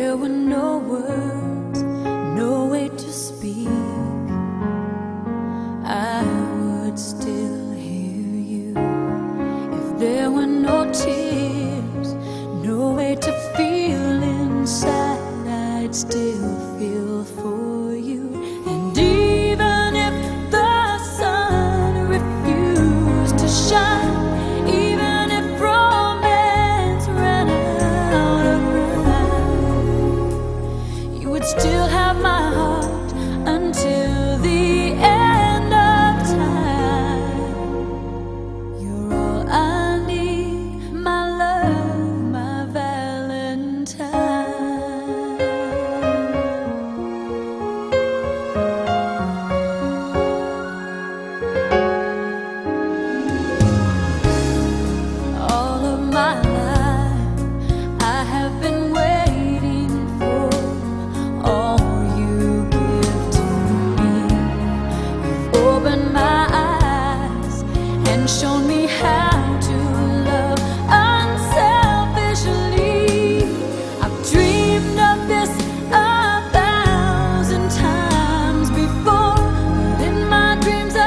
There were no words, no way to speak, I would still hear you. If there were no tears, no way to feel inside, I'd still feel for you. And even if the sun refused to shine, even if romance ran out of rhyme, you would still have my heart until the end of time. You're all I need, my love, my Valentine. All of my life, I have been waiting for all you give to me. You've opened my eyes and shown me how to love unselfishly. I've dreamed of this 1,000 times before, but in my dreams I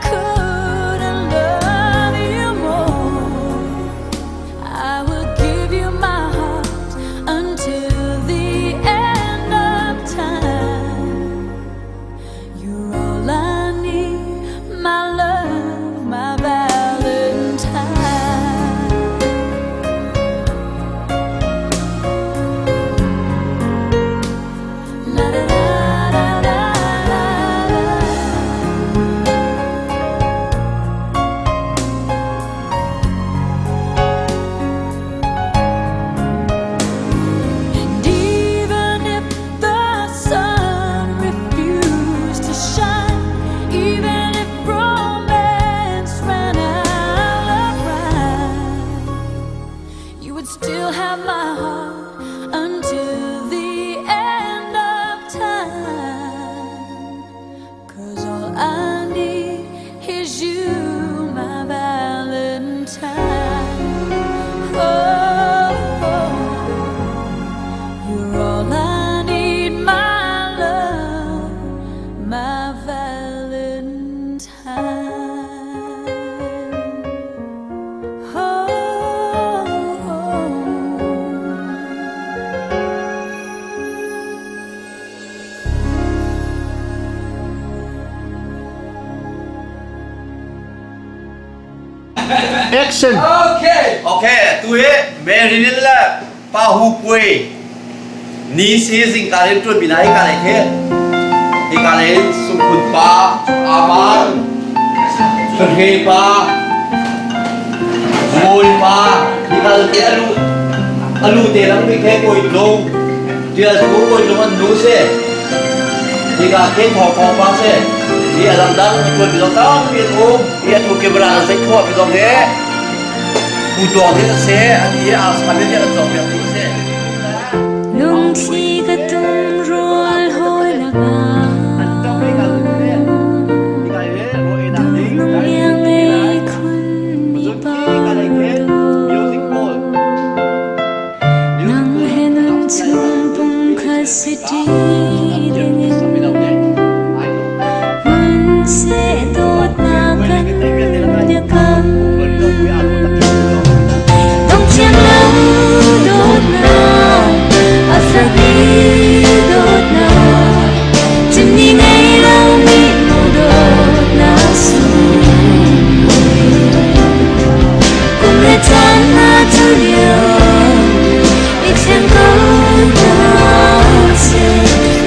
couldn't love you more. I will give you my heart until the end of time. You're all I need, my love, my Valentine. La da da da da da da. And even if the sun refused to shine, even if romance ran out of rhyme, you would still have my heart until the end of time. 'Cause all I need is you, my Valentine. Oh, oh, you're all I need, my love, my Valentine. Oh, oh. Action! Okay. Okay, tu hi Marilyn le Pa Hu Puai ni si zingka in ṭuan bina hi ka lei khi hi ka lei Sungkhun pa Aman Thahre pa Mawi pa hi ka te alu alu te lang mi khe koi tlung tial thu koi tlung an nu se hi ka khe thaw thaw pa se hi alam dang mi tuan mi zong tampi an um hi atu camera an zei khawh mi zong hi Pu Tuang hi a si an i a sa mi an cawk piak tu a si. Lungthli ka tum rual hawi lakah Duhnung iang ei khun mi par Nang he nun chung pum khat si ṭi dingin Hmun seh dawtnak kan biakam Dong thiang lo dawtnak a fekmi dawtnak Chimni ngei lomi maw dawtnak sunglawi Kum le caan na cu lio i thleng ko hna seh.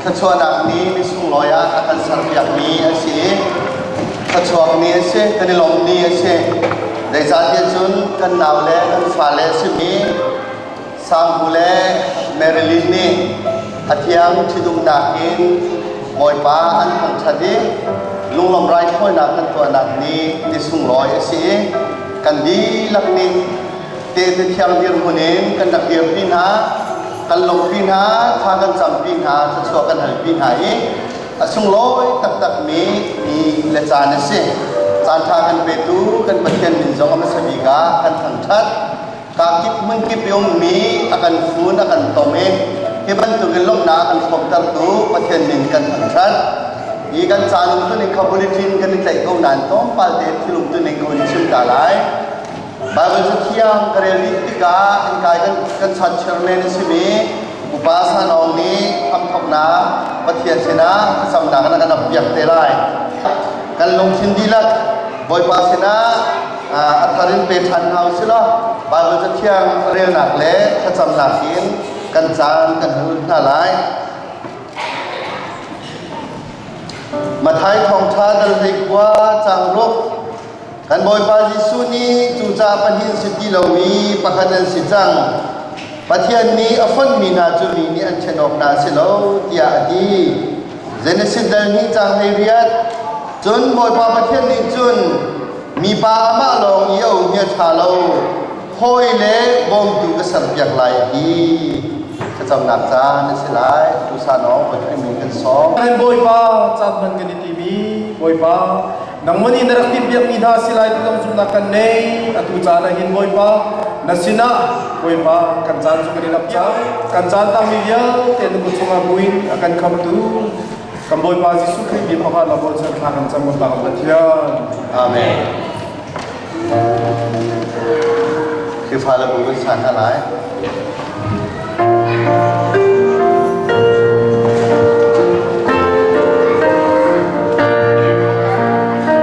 Thluachuahnak ni ni sunglawi ah a kan serpiakmi a si i thluachuak ni a si, kan i lawmh ni a si. Zeicahtiah cun kan nau le kan fale a simi Sanghu le Marilyn nih a thiang ṭhitumnak in Bawipa an thangṭhat i lunglawm raithawinak kan tuahnak ni ni sunglawi a si i kan dihlak nih tehte thiang dirhmun in kan rak dirpi hna, kan lawmhpi hna, thla kan campi hna, thluachuah kan halpi hna i a sunglawi taktakmi ni le caan a si. Caanṭha kan petu kan Pathian min zong a hmasa bik ah kan thangṭhat. Kakip hmunkip i ummi a kan fun, a kan tom i hi bantukin lawmhnak a kan hrawmtertu Pathian min kan thangṭhat. Hi kan caan um tuning kha bulletin kan i tlaih ko nain tlawmpal te thil um tuning ka hun chim ta lai. Baibal Cathiang ka rel dih tikah innkai kan chan chairman a simi Upa Sanawng nih hramthawknak Pathian sinah thlacamnak in a kan piak te lai. Kan lungthin dihlak Bawipa sinah a thar in pe ṭhan hna usih law Baibal Cathiang relnak le thlacamnak in kan caan kan hul hna lai. Matthai thawngṭha dal 19 caang ruk. Kan Bawipa Jesuh nih cucaah pahnih si ti lomi pakhat an si cang. Pathian nih a fonhmi hna cu mi nih an ṭhen awk hna a si lo tiah a ti. Genesis dal hnih caang 18. Cun Bawipa Pathian nih cun mipa amah lawng i a um hi a ṭha lo, hawi le bawmtu ka serpiak lai a ti. Thlacamnak caan a si lai. Tuchan awk Pathian min kan sawm. Kan Bawipa caan hman kan i timi Bawipa nangmah nih na rak timhpiakmi hna si lai ti zong zumhnak kan nei. Atu caan ah hin Bawipa na sinah Bawipa kan caan cu kan i lap cang. Kan caan tangmi vialte na kut chungah buin a kan khamtu kan Bawipa Jesuh Khrih min thawngah la bochan thla kan cam kan Pathian. Amen. Khrihfa le bu kan sa hna lai.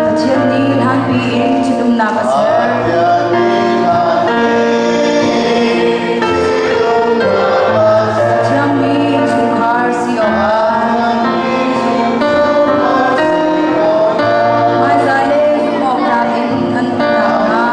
Pathian nih hlanpi in ṭhitumnak a ser. Thiangmi chungkhar si awkah hmaizah le zumhawktlak in an um nakhnga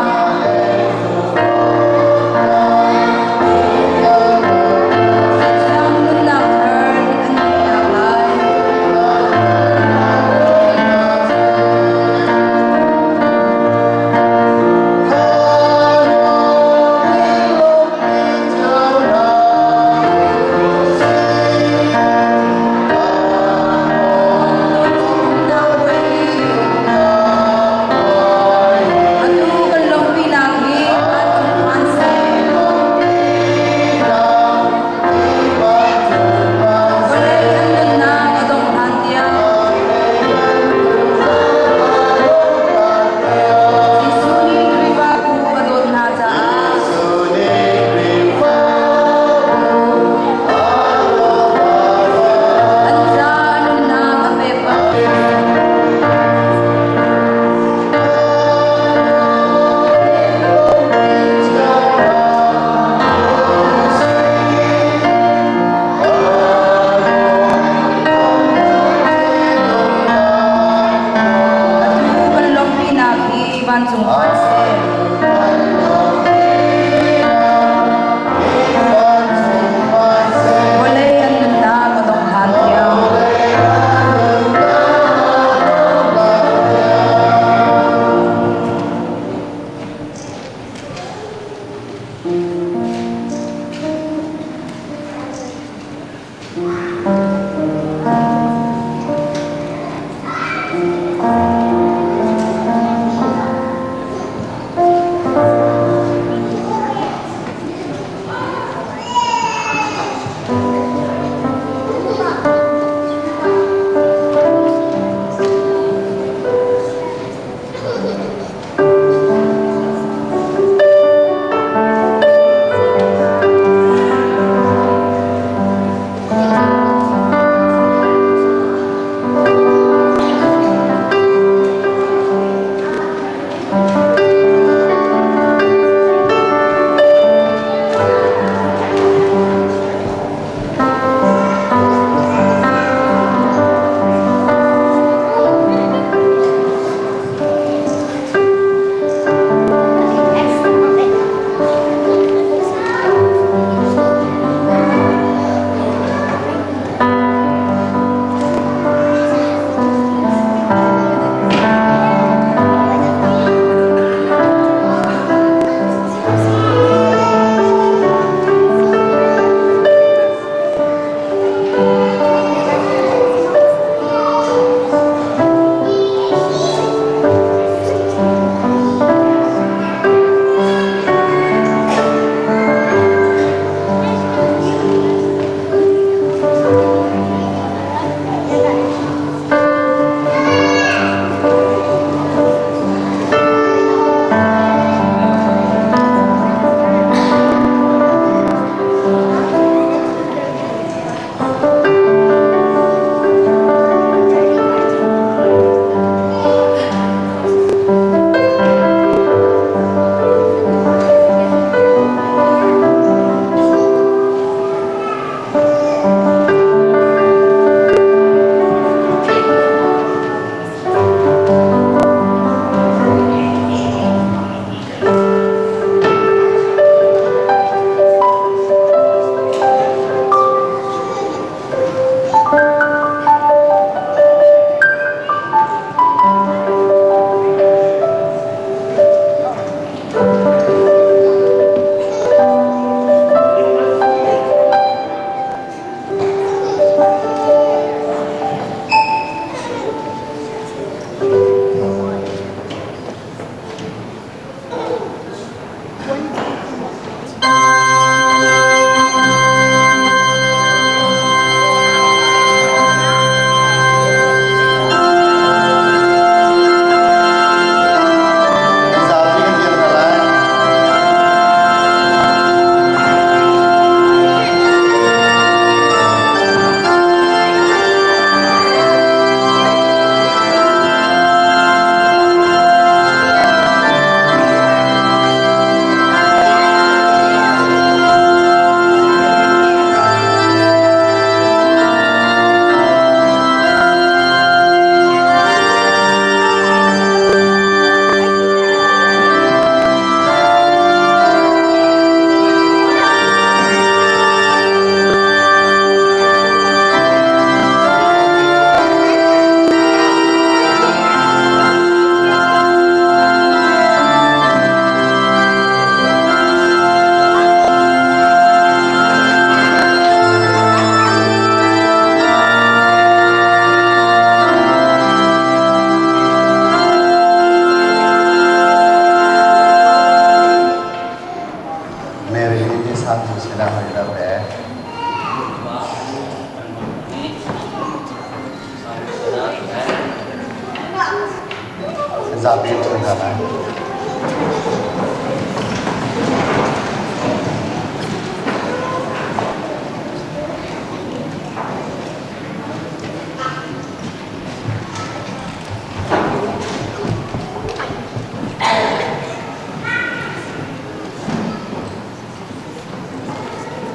Zapi in ṭhu hna lai.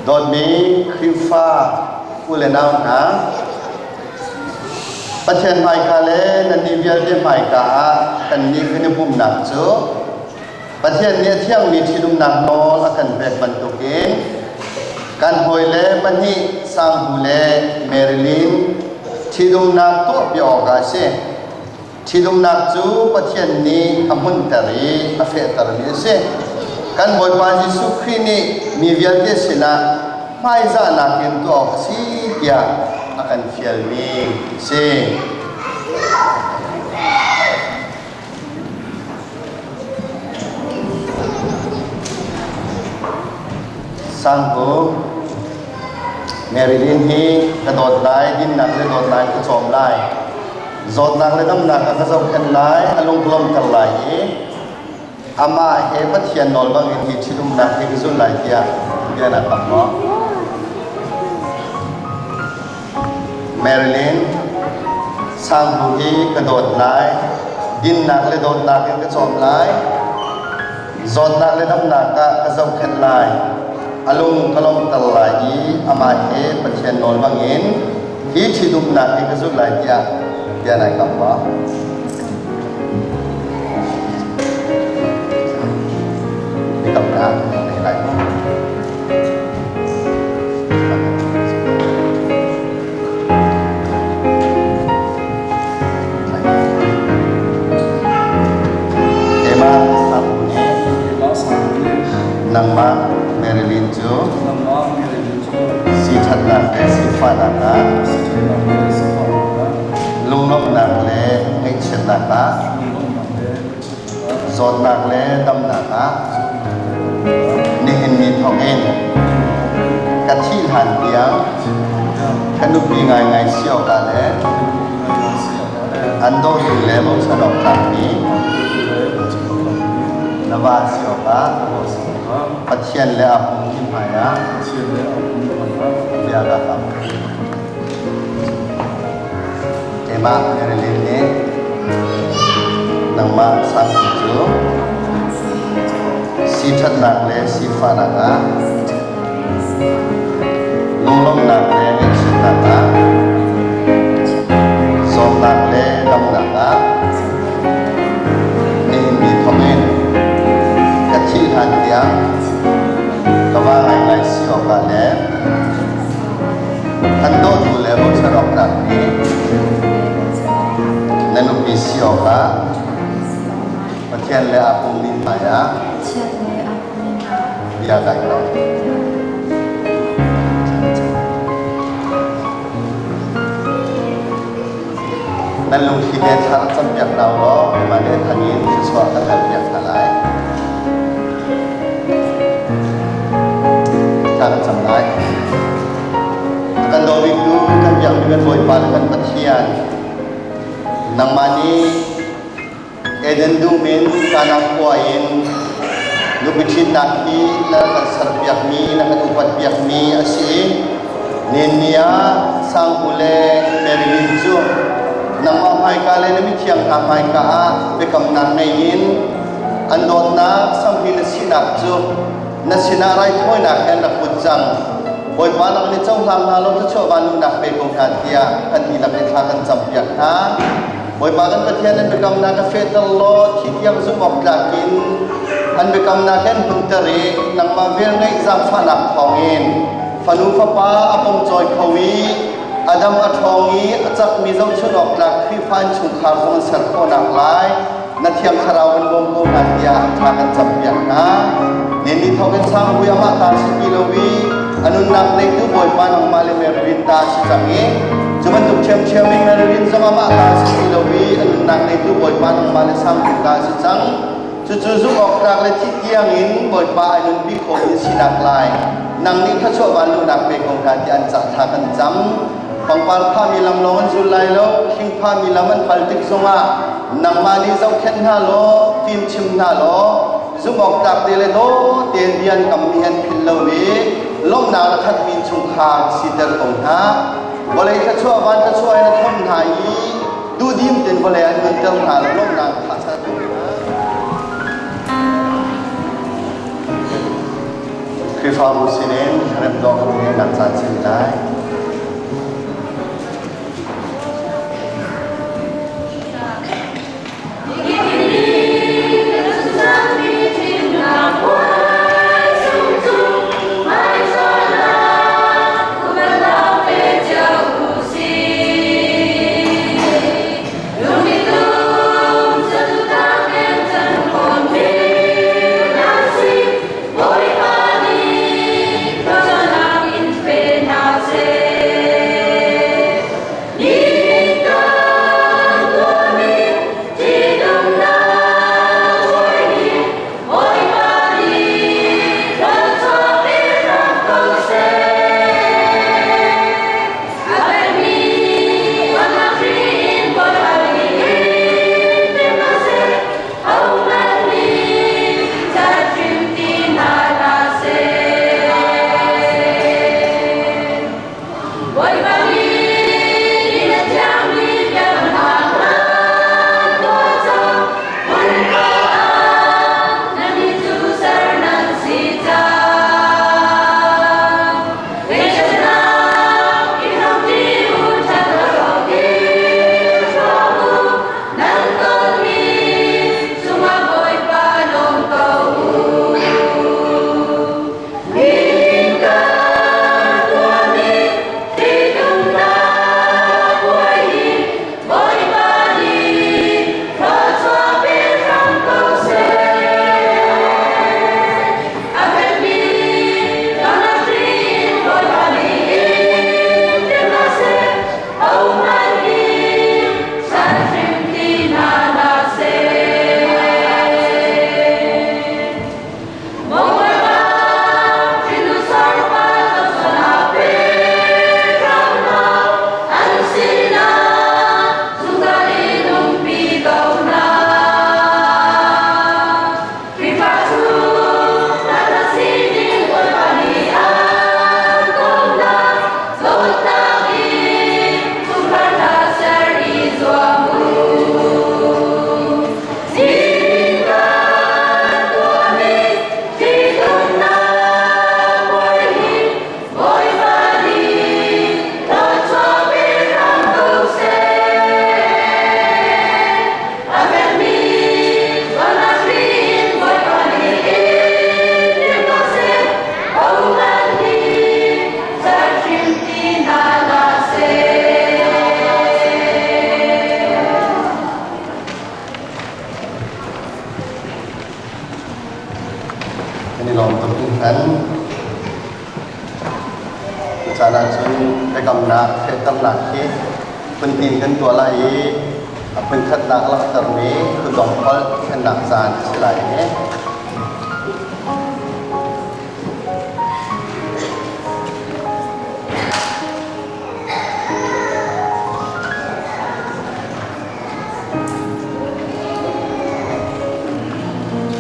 Dawtmi Khrihfa u le nau hna, Pathian hmaika le nannih vialte hmaika ah kannih kan i pumhnak cu Pathian nih a thiangmi ṭhitumnak nawl a kan pek bantukin kan hawile pahnih Sanghu le Marilyn ṭhitumnak tuahpi awkah a si. Ṭhitumnak cu Pathian nih a hmunhter i a fehtermi a si. Kan Bawipa Jesuh Khrih nih mi vialte sinah hmaizahnak in tuah awk a si tiah a kan fialmi a si. Sangku, Marilyn hi ka dawt lai, dinnak le dawt lai ka cawm lai. Zawtnak le damnak a ka zohkhenh lai, a lungtlawmter lai i amah he Pathian nawl bangin hi ṭhitumnak hi ka zul lai tiah bia na kam maw? Marilyn, Sangbu hi ka dawt lai, dinnak le dawtnak in ka cawm lai, zawtnak le damnak ah ka zohkhenh lai, a lung ka lawmhter lai i amah he Pathian nawl bangin hi ṭhitumnak hi ka zulh lai tiah bia nai kam maw? Biakamnak nei lai maw? Keimah Sapu nih nangmah Marilyn cu siṭhatnak le sifahnak ah lunglawmhnak le ngaihchiatnak ah zawtnak le damnak ah nihin ni thawngin ka thih hlan tiang ka nupi ngaingai si awkah le an dawtu le bochan awk tlakmi na va si awkah Pathian le a pum i hmaiah bia ka kam. Keimah Marilyn nih nangmah sangtu cu siṭhatnak le sifahnak ah lunglawmhnak le ngaihchiatnak ah zawtnak le damnak ah nihin ni thawngin ka thih hlan tiang ka va ngaingai si awkah le An dawtu le bochan awk tlakmi na nupi si awkah Pathian le aa pummi hmaiah bia kai ko. Nan lungthli te thla rak campiak hna u law keimah nih thang in thluachuah kan halpiak hna lai. Thla kan cam lai. Kan daw biktu kan biakmi kan Bawipa le kan Pathian, nangmah nih Eden dum in Kana khua in nupi ṭhitnak hi na kan serpiakmi, na kan upatpiakmi a si i nihin ni ah Sangku le Marilyn cu nangmah hmaika le na mithiang hna hmaika ah biakamnak ngei in an dawtnak samhri na sinak cu na sinah raithawinak he an rak put cang. Bawipa nang nih cohlang hna law thluachuah vanluhnak pe ko hna tiah kan dihlak in thla kan campiak hna. Bawipa kan Pathian an biakamnak a fehter law thi tiang zumh awk tlak in an biakamnak he an hunter i nangmah velngeih zaangfahnak thawngin fanu fapa a pom cawi kho i a dam a ṭhawng i a cakmi zohchunh awk tlak Khrihfa innchungkhar zong an ser khawhnak lai na Thiang Thlarau kan bawm ko hna tiah thla kan campiak hna. Ninni thawk in sangpui amah ta si ti lo i a nunnak neitu Bawipa nangmah le Marilyn ta si cang i cu bantuk ṭhiamṭhiam in Marilyn zong amah ta si ti lo i a nunnak neitu Bawipa nangmah le sangpui ta si cang. Cucu zumh awk tlak le thih tiang in Bawipa ai nunpi khawh in sinak lai nang nih thluachuah vanluhnak pe ko hna tiah an cah thla kan cam. Pangpar phahmi lam lawng an zul lai lo, thing phahmi lam an pal tik zongah nangmah nih zohkhenh hna law, fimchim hna law, zumhawktlak te le daw tein bia an kammi an philh lo i lawmhnak a khatmi chungkhar siter ko hna. Vawlei thluachuah van thluachuah in a thom hna i duhdim tein vawlei an nunter hna lo lawmhnak kha ser ko hna. Khrihfabu sinin remdawh kan ngeihnak caan si lai. Kan i lawm tuk hringhran. Cucaan ahcun biakamnak fehternak hi phuntin kan tuah lai i a phunkhatnak langhtermi kutdongpolh thlennak caan a si lai i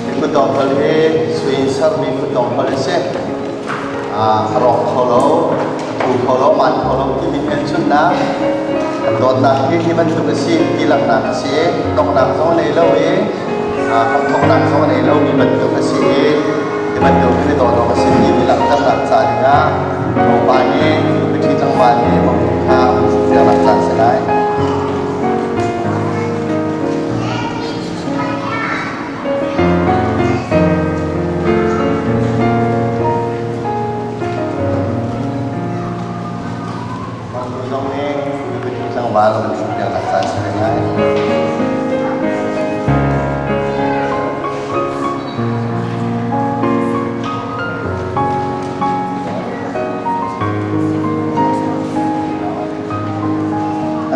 Hi kutdongpal hi sui in sermi kutdongpal a si. A rawk kho lo, a thu kho lo, man kho lo timi hmelchunhnak, kan dawtnak hi hi bantuk a si ti langhnak a si. Donghnak zong a nei lo i hramthawknak zong a nei lomi bantuk a si i hi bantuk hin i dawt awk a si timi langhternak ca dingah Bawipa nih nupi tlangval nih mawhtu kha a hun fialnak caan si lai. Mawhtu zong nih nupi tlangval a hun fialnak caan si ve lai.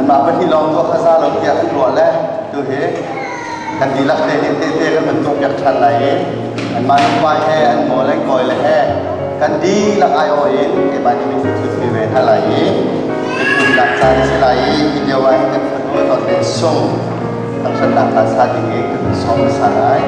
Anmah pahnih lawng tuah kha za lo tiah kan ruah le tu hi kan dihlak te nih tehte kan van tuahpiak ṭhan lai i anmah nupa he an maw le kawi le he kan dihlak aiawh in keimah nih min ka thut ve hna lai i Ṭhitumnak caan a si lai i hi lio ah hin kan fanu Dawt Len Sung thangṭhatnak hla sa ding in kan sawm hmasa lai.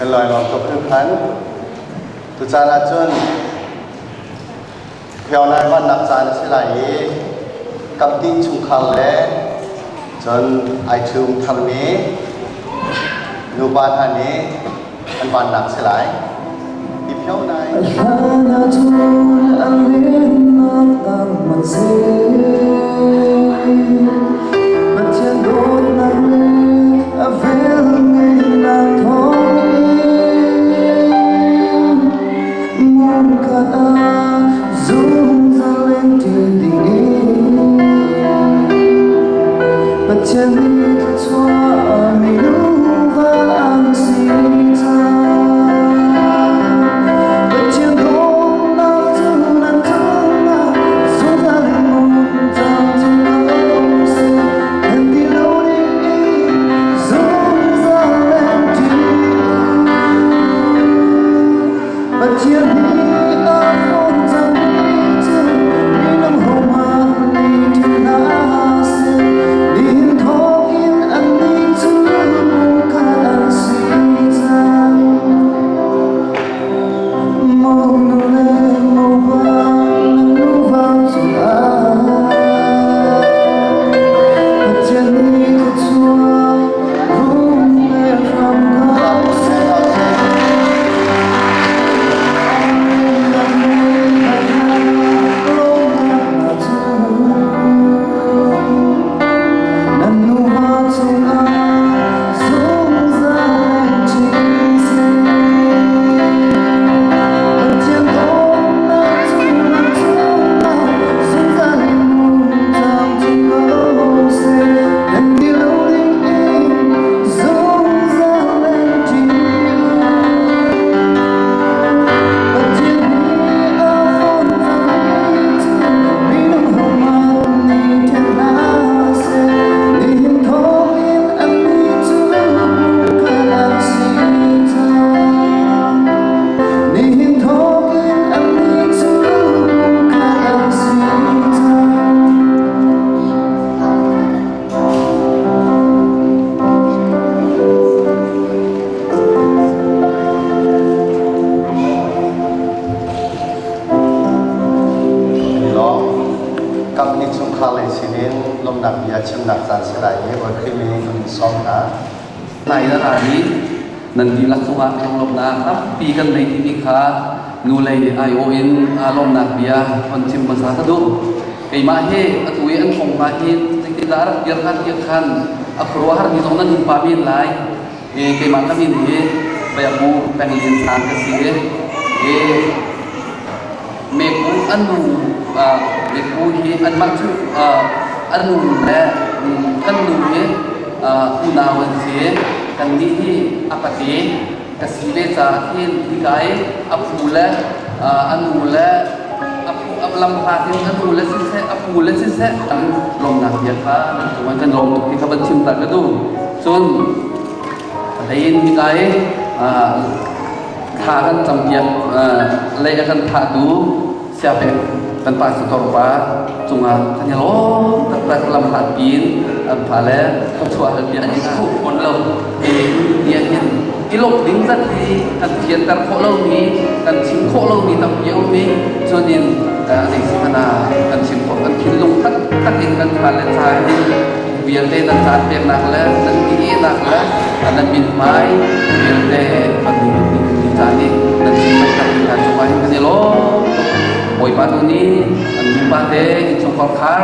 Kan lai lawng tuk hringhran. Tucaan ahcun phionai vannak caan a si lai i kapding chungkhar le cun ai ṭhium tharmi nupa hna nih an vannak si lai. Hi phionai Pathian dawtnak le a velngeihnak thawngin hmunkhat ah zungzal in ṭi dingin Pathian nih thluachuah minung va an si cang. Pathian dawtnak cu nan cungah zungzal in hmun camcin ko seh. Lawmnak bia chimnak caan si lai i Bawi Khrih min in kan in sawm hna. Nai na ra i nan dihlak cungah lunglawmhnak tampi kan nei timi kha nu lei aiawh in lawmnak bia von chim hmasa ka duh. Keimah hi atu i an kong hna hi zeitindah a rak dir hnga ti khan a khuaruahhar mi zong nan um pah men lai. Keimah ka min hi Paiamu Peng Lian Sang ka si i Meku an nu Meku hi anmah cu an nu le kan nu hi unau an si. Kannih hi a pate ka si ve caah hin hika i a pu le a nu le a pu a lam hlat in a nu le siseh a pu le siseh kan lawmnak bia kha nan cungah kan lawm tuk ti kha van chim ta ka duh. Cun a hlei in hika i thla kan campiak lei a kan thahtu siapek kan pastor pa cungah kan i lawm taktak lamhlat piin an fale thluachuah hal bia an i khuh fawn lo i ni ah hin i lawmh ding zat hi kan fianter khawh lomi kan chim khawh lomi tampi a um i cun in zei si hmanh ah kan chim khawh kan thinlung taktak in kan fale ca hin vialte nan caan peknak le nan ihnak le nan mithmai vialte kan ni caan i nan sin taktak mi hna cungah hin kan i lawm tuk. Bawipa tu nih an nupa te innchungkhar khar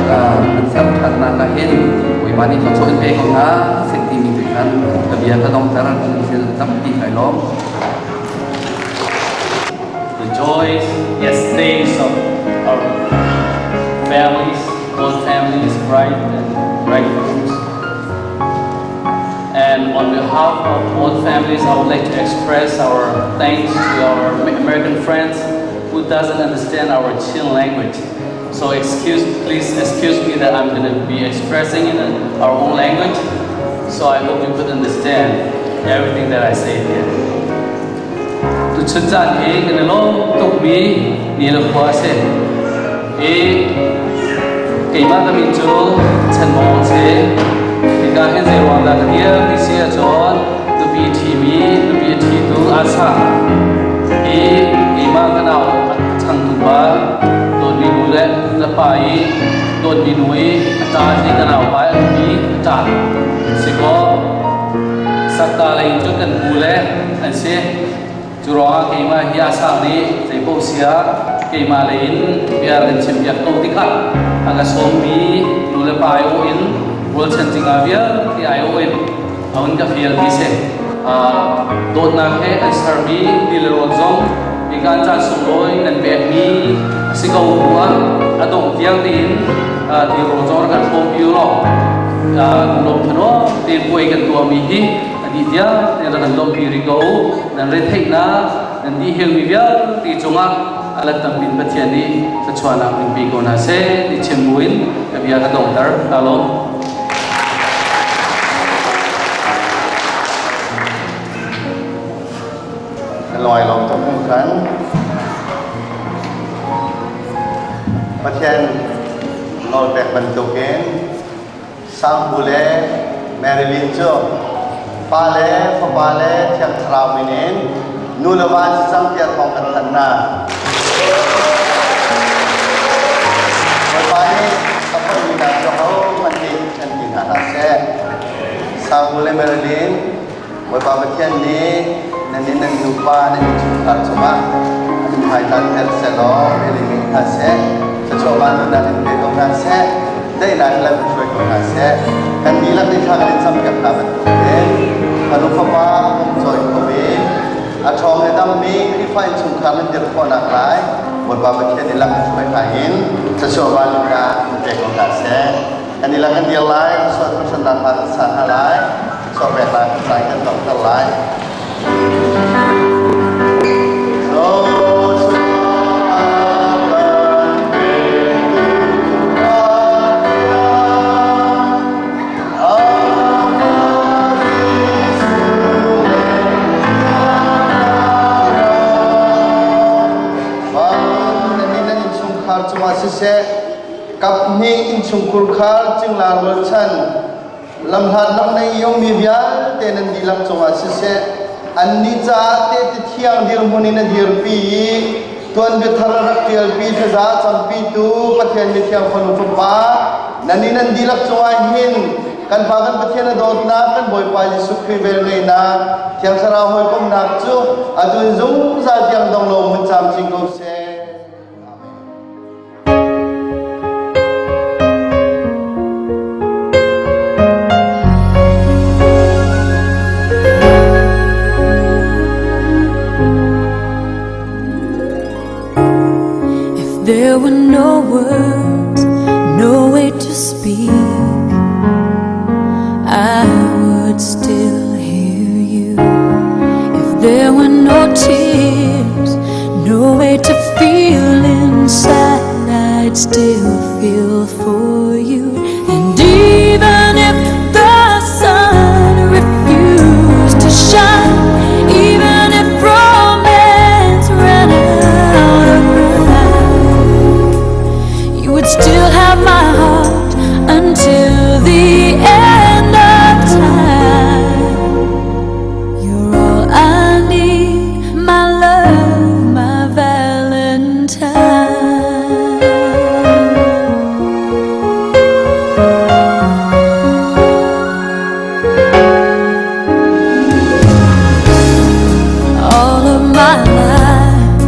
an ser ṭhannak ah hin Bawipa nih thluachuah in pe ko hna seh timi tu khan ka bia ka dongter thil tampi kai lawm. The joys, yes, days of our families, both families, bride and bridegrooms. And on behalf of both families, I would like to express our thanks to our American friends who doesn't understand our Chin language. So excuse, please excuse me that I'm going to be expressing in our own language. So I hope you could understand everything that I say here. Tuchun caan hi kan i lawm tukmi ni le khua a si. I keimah ka min cu Chan Mawng a si. Hika hin zei ruang dah ka dir ti si ahcun nupi ṭhimi, nupi a ṭhitu Asa hi keimah ka nau a changtu pa dawtmi nu le na pa i dawtmi nu i a ṭa hi ka nau pa i a nupi a ṭa si kaw Sakta lei cu kan pu le an si. Cu ruangah keimah hi a sang nih zeipaoh sia keimah lei in bia kan chimpiak ko tikah a ka sawmmi nu le pa aiawh in rualchan cingah vialte aiawh in a hun ka fialmi si. Dawtnak he an sermi ti le rawl zong hika an caan sunglawi kan pekmi a si ko bu ah a dongh tiang tein ti rawl zong rak kan hrawmpi u law lawm thanuam tein puai kan tuahmi hi a dih tiang tein rak kan lawmhpi rih ko u. Nan retheihnak, nan dihhelmi vialte cungah a let tam in Pathian nih thluachuahnak in pe ko hna seh ti chim buin ka bia ka donghter. Ka lawm. Kan lung ai lawm tuk hringhran. Pathian nawlpek bantukin Sangpu le Marilyn cu Pa le Fapa le Thiang Thlarau min in nu le va si cang tiah thawng kan thanh hna. Bawipa nih a fonhmi hna cu hohmanh nih ṭhen ti hna hlah seh. Sangpu le Marilyn Bawipa Pathian nih nan inn nan nupa nan innchungkhar cungah an in hmaitlanter sehlaw vel in ngei hna seh. Thluachuah vanlunnak in pe ko hna seh. Daihnak in lam in hruai ko hna seh. Kan dihlak nih thla kan in campiak hna bantukin fanu fapa a pum cawi kho i a ṭhawng le dammi Khrihfa innchungkhar nan dirh khawhnak lai Bawipa Pathian nih lam in hruai hna in thluachuah vanlunnak in pe ko hna seh. Kan i lak kan dir lai, thluachuah thluachuahnak hla kan sa hna lai. Sawpek lai kan sai kan dongter lai. Chungkhar cungah siseh, kap hnih innchungkhur khar cingla rualchan Lamhlat lam nei i ummi vialte nan dihlak cungah siseh, annih caah tehte thiang dirhmun in a dirpi i tuanbia thar a rak ṭialpi thlaza campitu Pathian mithiang fanu fapa Nan nih nan dihlak cungah hin kan Pa kan Pathian a dawtnak, kan Bawipa Jesuh Khrih velngeihnak, Thiang Thlarau hawikomhnak cu atu in zungzal tiang dong lo hmun camcin ko seh. If there were no words, no way to speak, I would still hear you. If there were no tears, no way to feel inside, I'd still feel for you. And even if the sun refused to shine, even if romance ran out of rhyme, you would still have my heart until the end of time. You're all I need, my love, my Valentine. All of my life,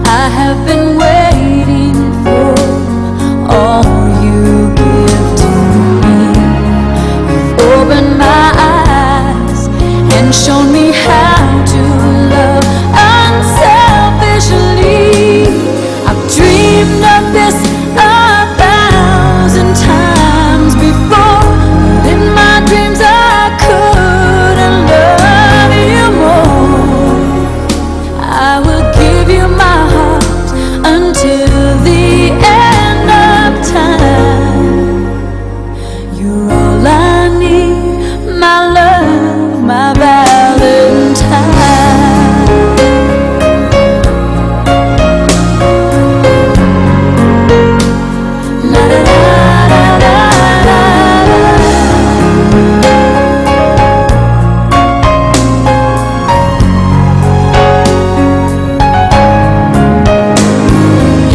I have been waiting for all you give to me. You've opened my eyes and shown me how to love unselfishly. I've dreamed of this 1,000 times before, but in my dreams I couldn't love you more. I will give you my heart until the end of time. You're all I need, my love, my Valentine. La da da da da da.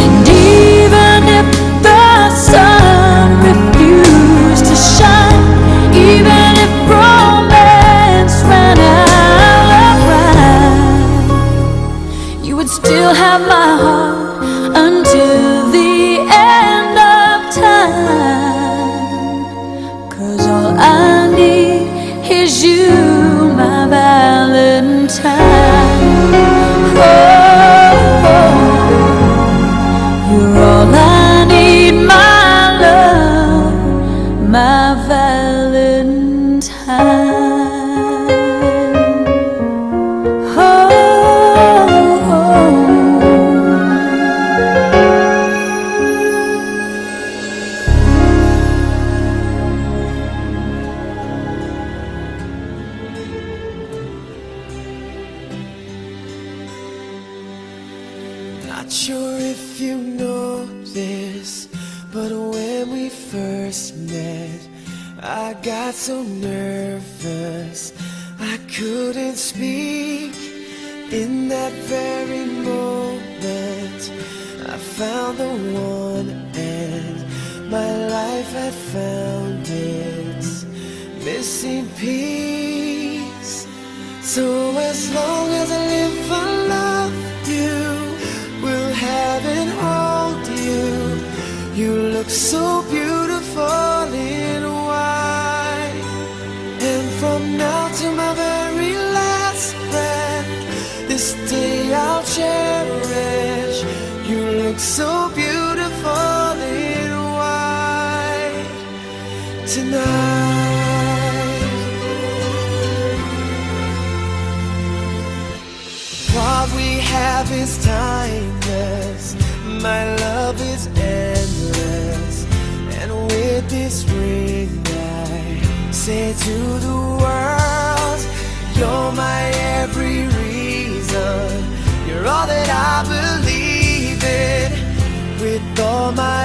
And even if the sun refused to shine, even if romance ran out of rhyme, you would still have my heart until the end of time. 'Cause all I need is you, my Valentine. Oh, oh, you're all I need, my love, my Valentine. Oh, oh. Not sure if you know this, but when we first met, I got so nervous I couldn't speak. In that very moment, I found the one, and my life had found its missing piece. So as long as I live, I love you. Will have and hold you. You look so beautiful in white. And from now to my very last breath, this day I'll cherish. You look so beautiful in white tonight. What we have is timeless. My love is endless. And with this ring, I say to the world, You're my every reason. You're all that I believe in. With all my